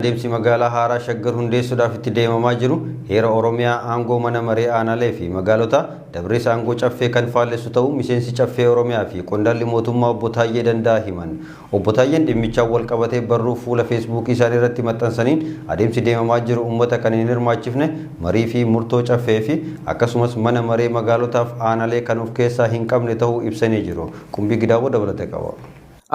Adeemsi magaalaa haaraa Shaggar hundeessuudhaaf itti deemamaa jiru heera Oromiyaa, aangoo mana maree aanaalee fi magaalotaa, dabrees aangoo Caffee kan faallessu ta'uu miseensi Caffee Oromiyaa fi qondaalli mootummaa Obbo Taayyee Danda'aa himan. Obbo Taayyeen dhimmichaan walqabatee barruu fuula Feesbuukii isaanii irratti maxxansaniin adeemsi deemamaa jiru uummata kan hin hirmaachifne, marii fi murtoo Caffee fi akkasumas mana maree magaalotaaf aanalee kan of keessaa hin qabne ta'uu ibsanii jiru. Qumbii Gidaaboo dabalata qaba.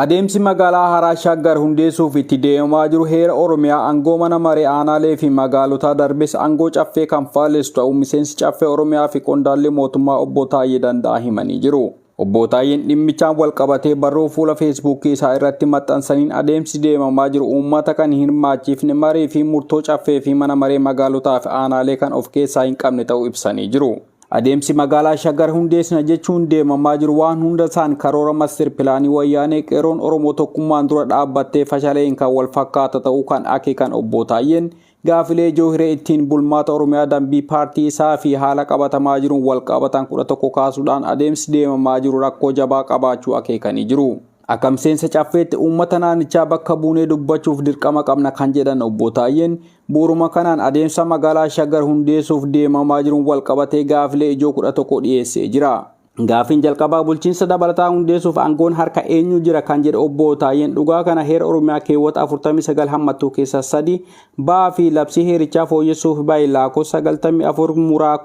Adeemsi magaalaa haaraa Shaggar hundeessuuf itti deemamaa jiru heera Oromiyaa, aangoo mana maree aanaalee fi magaalotaa, darbes aangoo Caffee kan faallessu ta'uu miseensi Caffee Oromiyaa fi qondaalli mootummaa Obbo Taayyee Danda'aa himanii jiru. Obbo Taayyeen dhimmichaan wal qabatee barruu fuula Feesbuukii isaa irratti maxxansaniin adeemsi deemamaa jiru uummata kan hin hirmaachifne, marii fi murtoo Caffee fi mana maree magaalotaa fi aanaalee kan of keessaa hin qabne ta'uu ibsanii jiru. Adeemsi magaalaa Shaggar hundeessina jechuun deemamaa jiru waan hunda isaan karoora master pilaanii Wayyaanee qeerroon Oromoo tokkummaan dura dhaabbattee fashaleen kan wal fakkaata ta'uu kan akeekan Obbo Taayyeen, gaafilee ijoo hiree ittiin bulmaata Oromiyaa, dambii paartii isaa fi haala qabatamaa jiruun wal qabatan 11 kaasuudhaan adeemsi deemamaa jiru rakkoo jabaa qabaachuu akeekanii jiru. Akka miseensa Caffeetti uummata naannichaa bakka buunee dubbachuuf dirqama qabna kan jedhan Obbo Taayyeen, bu'uuruma kanaan adeemsa magaalaa Shaggar hundeessuuf deemamaa jiruun wal qabatee gaafilee ijoo 11 dhiyeessee jira. Gaafiin jalqabaa bulchiinsa dabalataa hundeessuuf aangoon harka eenyu jira kan jedhe Obbo Taayyeen, dhugaa kana heera Oromiyaa keewwata 49 hammattuu keessa 3 ba'aa fi labsii heerichaa fooyyessuuf bahe lakkoofsa 94 muraa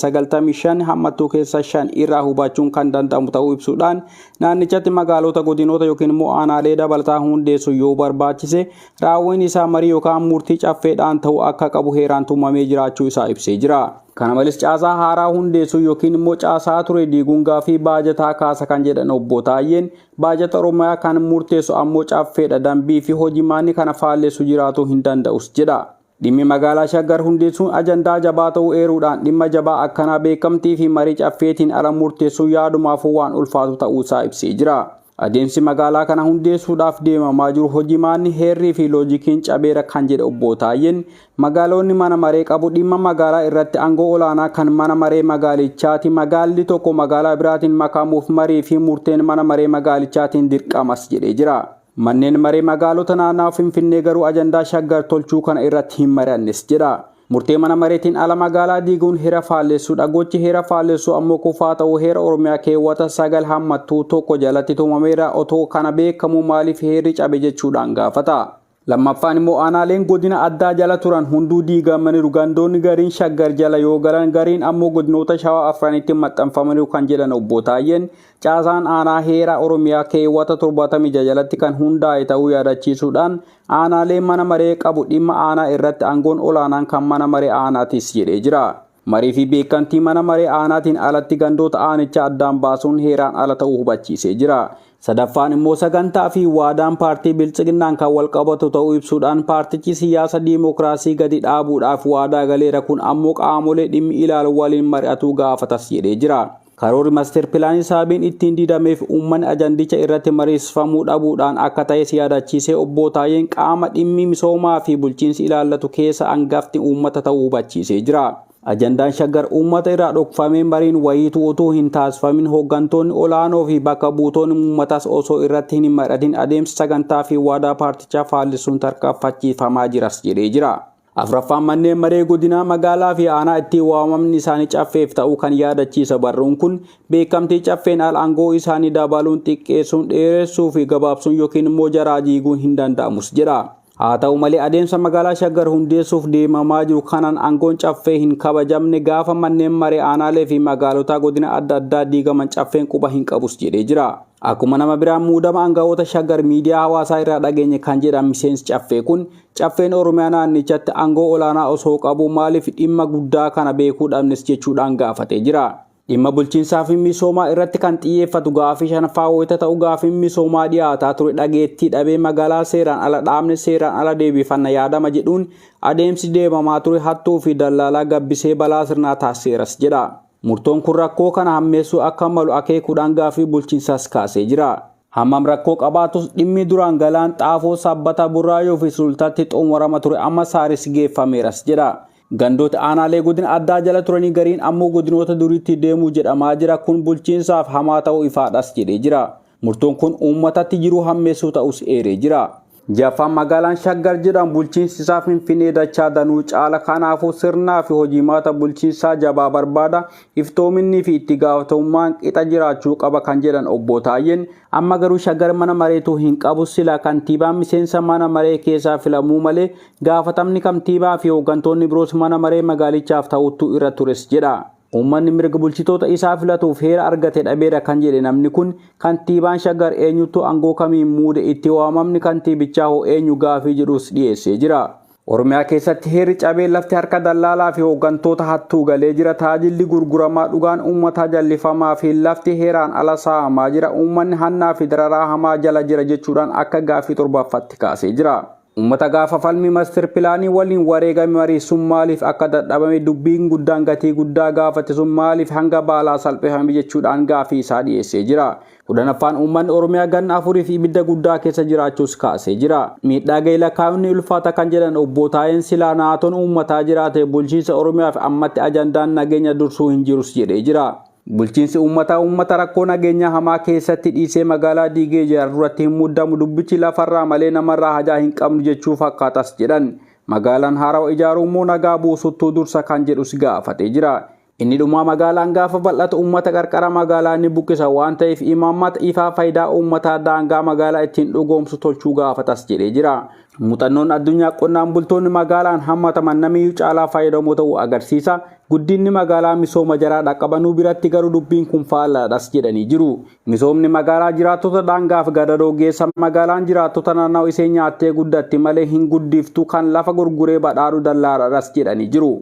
1995 hammattuu keessa 5 irraa hubachuun kan danda'amu ta'uu ibsuudhaan, naannichatti magaalota, godinoota yookiin immoo aanaalee dabalataa hundeessu yoo barbaachise raawwiin isaa marii yookaan murtii Caffeedhaan ta'uu akka qabu heeraan tumamee jiraachuu isaa ibsee jira. Kana malees, caasaa haaraa hundeessuu yookiin immoo caasaa ture diiguun gaafii baajataa kaasa kan jedhan Obbo Taayyeen, baajata Oromiyaa kan murteessu ammoo Caffeedha, dambii fi hojimaanni kana faallessu jiraatuu hin danda'us jedha. Dhimmi magaalaa Shaggar hundeessuun ajandaa jabaa ta'uu eeruudhaan, dhimma jabaa akkanaa beekamtii fi marii Caffeetiin ala murteessuun yaadumaafuu waan ulfaatu ta'uusaa ibsee jira. Adeemsi magaalaa kana hundeessuudhaaf deemamaa jiru hojimaanni, heerrii fi loojikiin cabeera kan jedhe Obbo Taayyeen, magaalonni mana maree qabu, dhimma magaalaa irratti aangoo olaanaa kan mana maree magaalichaati, magaalli tokko magaalaa biraatiin makamuuf marii fi murteen mana maree magaalichaatiin dirqamas jedhee jira. Manneen maree magaalota naannawa Finfinnee garuu ajandaa Shaggar tolchuu kana irratti hin mari'annes jedha. Murtee mana mareetiin ala magaalaa diiguun heera faallessuudha. Gochi heera faallessuu ammoo kufaa ta'uu heera Oromiyaa keewwata 9 hammattuu 1 jalatti tumameera. Otoo kana beekamuu maaliif heerri cabe jechuudhaan gaafata. Lammaffaan immoo aanaaleen godina addaa jala turan hunduu diigamaniiru. Gandoonni gariin Shaggar jala yoo galan, gariin ammoo godinoota Shawaa afranitti maxxanfamaniiru kan jedhan Obbo Taayyeen, caasaan aanaa heera Oromiyaa keewwata 76 jalatti kan hundaa'e ta'uu yaadachiisuudhaan, aanaalee mana maree qabu, dhimma aanaa irratti aangoon olaanaan kan mana maree aanaatis jedhee jira. Marii fi beekamtii mana maree aanaatiin alatti gandoota aanichaa addaan baasuun heeraan ala ta'uu hubachiisee jira. Sadaffaan immoo sagantaa fi waadaan paartii Biltsiginnaan kan wal qabatu ta'uu ibsuudhaan, paartichi siyaasa diimokiraasii gadi dhaabuudhaaf waadaa galeera, kun ammoo qaamolee dhimmi ilaalu waliin mari'atuu gaafatas jedhee jira. Karoorri master pilaanii sababiin ittiin diidameef uummanni ajandicha irratti mariisifamuu dhabuudhaan akka ta'es yaadachiisee Obbo Taayyeen, qaama dhimmi misoomaa fi bulchiinsi ilaallatu keessa hangafti uummata ta'uu hubachiisee jira. Ajandaan Shaggar uummata irraa dhokfamee, mariin wayiitu utuu hin taasifamin, hooggantoonni olaanoo fi bakka buutonni uummataas osoo irratti hin mari'atin adeemsa sagantaa fi waadaa paartichaa faallisuun tarkaanfachiifamaa jiras jedhee jira. Afraffaan manneen maree godinaa, magaalaa fi aanaa ittiin waamamni isaanii Caffeef ta'uu kan yaadachiisa barruun kun, beekamtii Caffeen al aangoo isaanii dabaluun, xiqqeessuun, dheeressuu fi gabaabsuun yookiin immoo jaraa diiguun hin danda'amus jedha. Haa ta'u malee, adeemsa magaalaa Shaggar hundeessuuf deemamaa jiru kanaan aangoon Caffee hin kabajamne, gaafa manneen maree aanaalee fi magaalotaa godina adda addaa diigaman Caffeen quba hin qabus jedhee jira. Akkuma nama biraan muudama aangawoota Shaggar miidiyaa hawaasaa irraa dhageenye kan jedhan miseensi Caffee kun, Caffeen Oromiyaa naannichatti aangoo olaanaa osoo qabu maaliif dhimma guddaa kana beekuu dhabnes jechuudhaan gaafatee jira. Dhimma bulchiinsaa fi misoomaa irratti kan xiyyeeffatu gaafii shanaffaa wayita ta'u, gaafiin misoomaa dhiyaataa ture dhageettii dhabee, magaalaa seeraan ala dhaabne seeraan ala deebifanna yaadama jedhuun adeemsi deemamaa ture hattuu fi dallaalaa gabbisee balaa sirnaa taasiseeras jedha. Murtoon kun rakkoo kana hammeessuu akka malu akeekuudhaan gaafii bulchiinsaas kaasee jira. Hammam rakkoo qabaatus dhimmi duraan Galaan, Xaafoo, Sabbata, Burraayoo fi Sulultaatti xumurama ture amma Saaris geeffameeras jedha. Gandoota aanaalee godina addaa jala turanii gariin ammoo godinoota duriitti deemuu jedhamaa jira, kun bulchiinsaaf hamaa ta'uu ifaadhas jedhee jira. Murtoon kun uummatatti jiruu hammeessuu ta'us eeree jira. Jaffaan magaalaan Shaggar jedhamu bulchiinsi isaa Finfinnee dachaa danuu caala. Kanaafuu sirnaa fi hojiimaata bulchiinsaa jabaa barbaada. Iftoominni fi itti gaafatamummaan qixa jiraachuu qaba kan jedhan obbo Taayyeen amma garuu Shaggar mana mareetu hin qabu, sila kantiibaan miseensa mana maree keessaa filamuu malee gaafatamni kantiibaa fi hooggantoonni biroos mana maree magaalichaaf ta'utu irra tures jedha. Uummanni mirga bulchitoota isaa filatuuf heera argate dhabeera kan jedhe namni kun kantiibaan Shaggar eenyutu aangoo kamiin muude, itti waamamni kantiibichaa hoo eenyu gaafii jedhus dhiyeessee jira. Oromiyaa keessatti heerri cabee lafti harka dallaalaa fi hooggantoota hattuu galee jira. Tajaajilli gurguramaa, dhugaan uummataa jallifamaa fi lafti heeraan ala saamaa jira. Uummanni hannaa fi dararaa hamaa jala jira jechuudhaan akka gaafii torbaffaatti kaasee jira. Uummata gaafa falmii master pilaanii waliin wareegame mariisuun maaliif akka dadhabame, dubbiin guddaan gatii guddaa gaafate sun maaliif hanga baalaa salphifame jechuudhaan gaafii isaa dhiyeessee jira. 10ffaan uummanni Oromiyaa ganna 4 fi ibidda guddaa keessa jiraachuus kaasee jira. Miidhaa ga'e lakkaa'uun ulfaata kan jedhan obbo Taayeen silaa naatoon uummataa jiraate bulchiinsa Oromiyaaf ammatti ajandaan nageenya dursuu hin jirus jedhee jira. Bulchiinsi uummataa uummata rakkoo nageenyaa hamaa keessatti dhiisee magaalaa diigee ijaaru duratti hin muddamu, dubbichi lafarraa malee namarraa hajaa hin qabnu jechuu fakkaatas jedhan. Magaalaan haarawa ijaaruu immoo nagaa buusuttuu dursa kan jedhus gaafatee jira. Inni dhumaa magaalaan gaafa bal'atu uummata qarqara magaalaa ni buqqisa waan ta'eef imaammata ifaa faayidaa uummataa daangaa magaalaa ittiin dhugoomsu tolchuu gaafatas jedhee jira. Muuxannoon addunyaa qonnaan bultoonni magaalaan hammataman namiyyuu caalaa fayyadamoo ta'uu agarsiisa. Guddinni magaalaa misooma jaraa dhaqqabanuu biratti garuu dubbiin kun faallaadhas jedhanii jiru. Misoomni magaalaa jiraattota daangaaf gadadoo geessa. Magaalaan jiraattota naannoo ishee nyaattee guddatti malee hin guddiftu, kan lafa gurguree badhaadhu dallaadhas jedhanii jiru.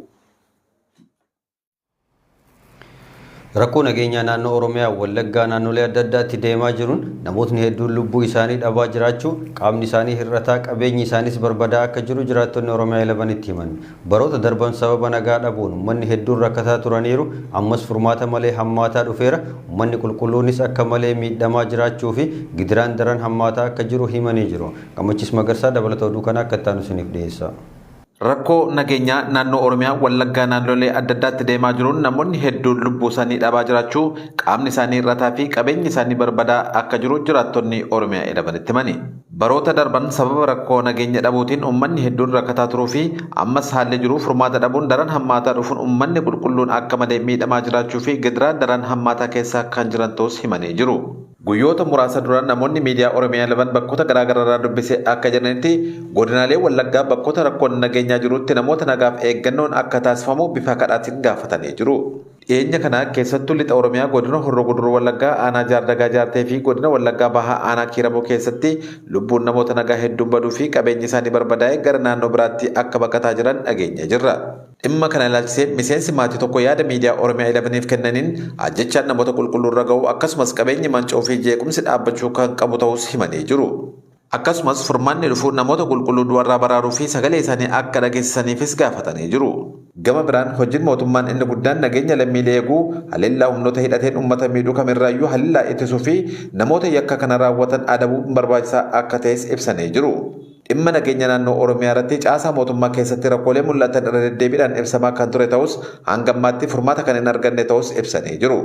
Rakkoo nageenyaa naannoo Oromiyaa Wallaggaa naannolee adda addaatti deemaa jiruun namootni hedduun lubbuu isaanii dhabaa jiraachuu, qaamni isaanii hir'ataa, qabeenyi isaanis barbadaa akka jiru jiraattonni Oromiyaa 11tti himan. Baroota darban sababa nagaa dhabuun uummanni hedduun rakkataa turaniiru, ammas furmaata malee hammaataa dhufeera. Uummanni qulqulluunis akka malee miidhamaa jiraachuu fi gidiraan daran hammaataa akka jiru himanii jiru. Gammachiis Magarsaa dabalata oduu kana akka itti aanu isiniif dhiyeessa. Rakkoo nageenyaa naannoo Oromiyaa Wallaggaa naannolee adda addaatti deemaa jiruun namoonni hedduun lubbuu isaanii dhabaa jiraachuu, qaamni isaanii hir'ataa fi qabeenyi isaanii barbadaa akka jiru jiraattonni Oromiyaa 11tti himani. Baroota darban sababa rakkoo nageenya dhabuutiin uummanni hedduun rakkataa turuu fi ammas haalli jiru furmaata dhabuun daran hammaataa dhufuun uummanni qulqulluun akka malee miidhamaa jiraachuu fi gidiraa daran hammaataa keessa kan jiran ta'us himanii jiru. Guyyoota muraasa dura namoonni miidiyaa Oromiyaa 11 bakkoota garaagaraa irraa dubbise akka jedhanitti, godinaalee Wallaggaa bakkoota rakkoon nageenyaa jirutti namoota nagaaf eeggannoon akka taasifamu bifa kadhaatiin gaafatanii jiru. Dhiyeenya kana keessattuu lixa Oromiyaa godina Horroo Guduruu Wallaggaa aanaa Jaardagaa Jaartee fi godina Wallaggaa Bahaa aanaa Kiiramuu keessatti lubbuun namoota nagaa hedduun baduu fi qabeenyi isaanii barbadaa'ee gara naannoo biraatti akka baqataa jiran dhageenyee jirra. Dhimma kana ilaalchisee miseensi maatii tokko yaada miidiyaa Oromiyaa 11f kennaniin ajjechaan namoota qulqulluu irra ga'u akkasumas qabeenyi manca'uu fi jeequmsi dhaabbachuu kan qabu ta'us himanii jiru. Akkasumas furmaanni dhufu namoota qulqulluu du'arraa baraaruu fi sagalee isaanii akka dhageessisaniifis gaafatanii jiru. Gama biraan hojiin mootummaan inni guddaan nageenya lammiilee eeguu, haleellaa humnoota hidhateen uummata miidhuu kamirraayyuu haleellaa ittisuu fi namoota yakka kana raawwatan adabuun barbaachisaa akka ta'es ibsanii jiru. Dhimma nageenya naannoo Oromiyaa irratti caasaa mootummaa keessatti rakkoolee mul'atan irra deddeebiidhaan ibsamaa kan ture ta'us hanga ammaatti furmaata kan hin arganne ta'us ibsanii jiru.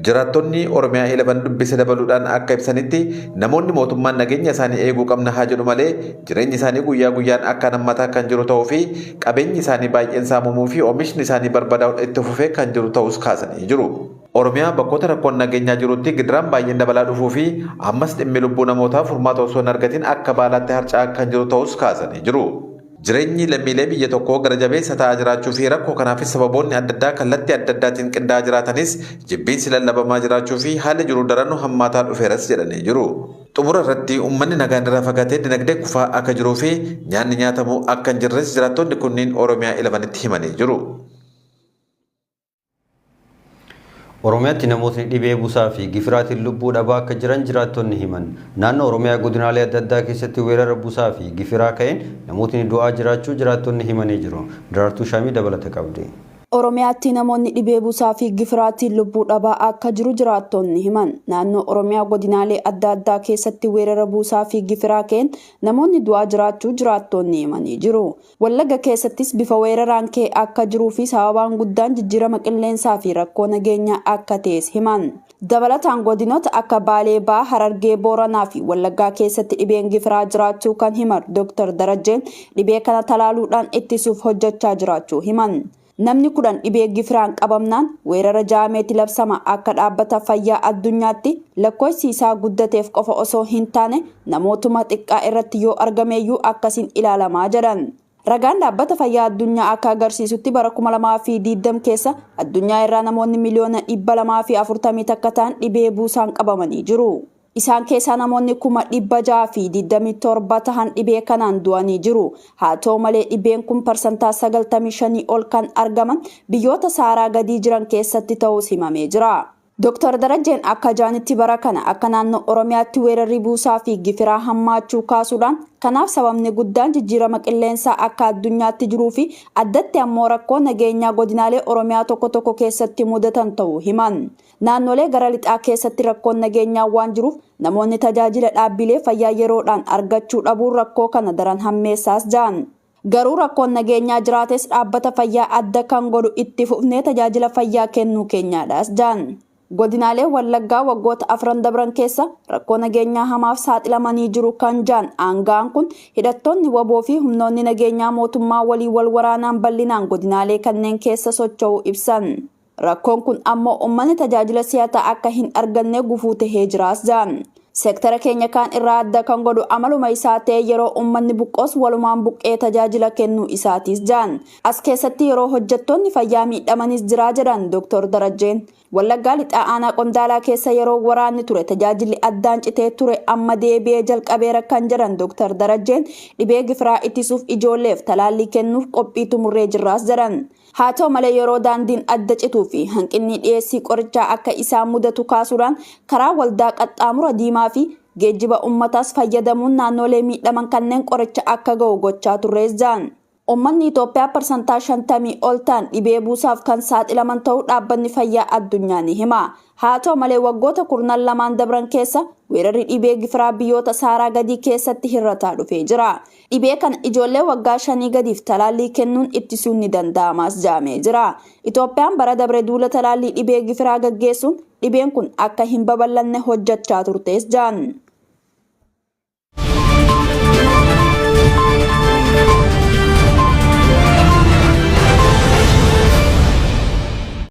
Jiraattonni Oromiyaa 11 dubbise dabaluudhaan akka ibsanitti, namoonni mootummaan nageenya isaanii eeguu qabna haa jedhu malee jireenyi isaanii guyyaa guyyaan akkaan hammataa kan jiru ta'uu fi qabeenyi isaanii baay'een saamamuu fi oomishni isaanii barbadaa'uun itti fufee kan jiru ta'us kaasanii jiru. Oromiyaa bakkoota rakkoon nageenyaa jirutti gidiraan baay'een dabalaa dhufuu fi ammas dhimmi lubbuu namootaa furmaata osoo hin argatin akka baalaatti harca'aa kan jiru ta'us kaasanii jiru. Jireenyi lammiilee biyya tokkoo gara jabeessa ta'aa jiraachuu fi rakkoo kanaafis sababoonni adda addaa kallattii adda addaatiin qindaa'aa jiraatanis jibbiinsi lallabamaa jiraachuu fi haalli jiru daranuu hammaataa dhufeeras jedhanii jiru. Xumura irratti uummanni nagaan irraa fagaatee dinagdeen kufaa akka jiruu fi nyaanni nyaatamu akka hin jirres jiraattonni kunniin Oromiyaa 11tti himanii jiru. Oromiyaatti namootni dhibee busaa fi gifiraatiin lubbuu dhabaa akka jiran jiraattonni himan. Naannoo Oromiyaa godinaalee adda addaa keessatti weerara busaa fi gifiraa ka'een namootni du'aa jiraachuu jiraattonni himanii jiru. Daraartuu Shaamii dabalata qabdi. Oromiyaatti namoonni dhibee busaa fi gifiraatiin lubbuu dhabaa akka jiru jiraattonni himan. Naannoo Oromiyaa godinaalee adda addaa keessatti weerara buusaa fi gifiraa ka'een namoonni du'aa jiraachuu jiraattonni himanii jiru. Wallagga keessattis bifa weeraraan ka'e akka jiruu fi sababaan guddaan jijjiirama qilleensaa fi rakkoo nageenyaa akka ta'es himan. Dabalataan godinoota akka Baalee Bahaa, Harargee, Booranaa fi Wallaggaa keessatti dhibeen gifiraa jiraachuu kan himan Dr. Darajjeen dhibee kana talaaluudhaan ittisuuf hojjechaa jiraachuu himan. Namni 10 dhibee gifiraan qabamnaan weerara jaameeti labsama. Akka Dhaabbata Fayyaa Addunyaatti lakkoofsi isaa guddateef qofa osoo hin taane namootuma xiqqaa irratti yoo argameeyyuu akkasiin ilaalamaa jedhan. Ragaan Dhaabbata Fayyaa Addunyaa akka agarsiisutti bara 2020 keessa addunyaa irraa namoonni miliyoona 241 ta'an dhibee buusaan qabamanii jiru. Isaan keessaa namoonni 627,000 tahan dhibee kanaan du'anii jiru. Haa ta'u malee dhibeen kun parsantaa 95 ol kan argaman biyyoota Saaraa gadii jiran keessatti ta'uus himamee jira. Dr. Darajjeen akka jaanitti bara kana akka naannoo Oromiyaatti weerarri buusaa fi gifiraa hammaachuu kaasuudhaan kanaaf sababni guddaan jijjiirama qilleensaa akka addunyaatti jiruu fi addatti ammoo rakkoo nageenyaa godinaalee Oromiyaa tokko tokko keessatti mudatan ta'uu himan. Naannolee gara lixaa keessatti rakkoon nageenyaa waan jiruuf namoonni tajaajila dhaabbilee fayyaa yeroodhaan argachuu dhabuun rakkoo kana daran hammeessaas ja'an. Garuu rakkoon nageenyaa jiraates dhaabbata fayyaa adda kan godhu itti fufnee tajaajila fayyaa kennuu keenyaadhaas ja'an. Godinaalee Wallaggaa waggoota afran dabran keessa rakkoo nageenyaa hamaaf saaxilamanii jiru kan ja'an aanga'aan kun hidhattoonni WBO fi humnoonni nageenyaa mootummaa walii wal waraanaan bal'inaan godinaalee kanneen keessa socho'uu ibsan. Rakkoon kun ammoo uummanni tajaajila si'ataa akka hin arganne gufuu tahee jiraas ja'an. Seektara keenya kaan irraa adda kan godhu amaluma isaa ta'e yeroo uummanni buqqoos walumaan buqqee tajaajila kennuu isaatiis ja'an. As keessatti yeroo hojjettoonni fayyaa miidhamanis jiraa jedhan Dr. Darajjeen. Wallaggaa lixaa aanaa Qondaalaa keessa yeroo waraanni ture tajaajilli addaan citee ture amma deebi'ee jalqabeera kan jedhan Dr. Darajjeen dhibee gifiraa ittisuuf ijoolleef talaallii kennuuf qophii xumurree jirraas jedhan. Haa ta'u malee yeroo daandiin adda cituu fi hanqinni dhiyeessii qorichaa akka isaan mudatu kaasuudhaan karaa waldaa qaxxaamura diimaa fi geejjiba ummataas fayyadamuun naannolee miidhaman kanneen qoricha akka ga'u gochaa turrees ja'an. Uummanni Itoophiyaa parsantaa 50 ol ta'an dhibee buusaaf kan saaxilaman ta'uu Dhaabbanni Fayyaa Addunyaa ni hima. Haa ta'u malee waggoota kurnan lamaan dabran keessa weerarri dhibee gifiraa biyyoota Saaraa gadii keessatti hir'ataa dhufee jira. Dhibee kana ijoollee waggaa 5 gadiif talaallii kennuun ittisuun ni danda'amaas jedhamee jira. Itoophiyaan bara dabre duula talaallii dhibee gifiraa gaggeessuun dhibeen kun akka hin babal'anne hojjechaa turtees jedhan.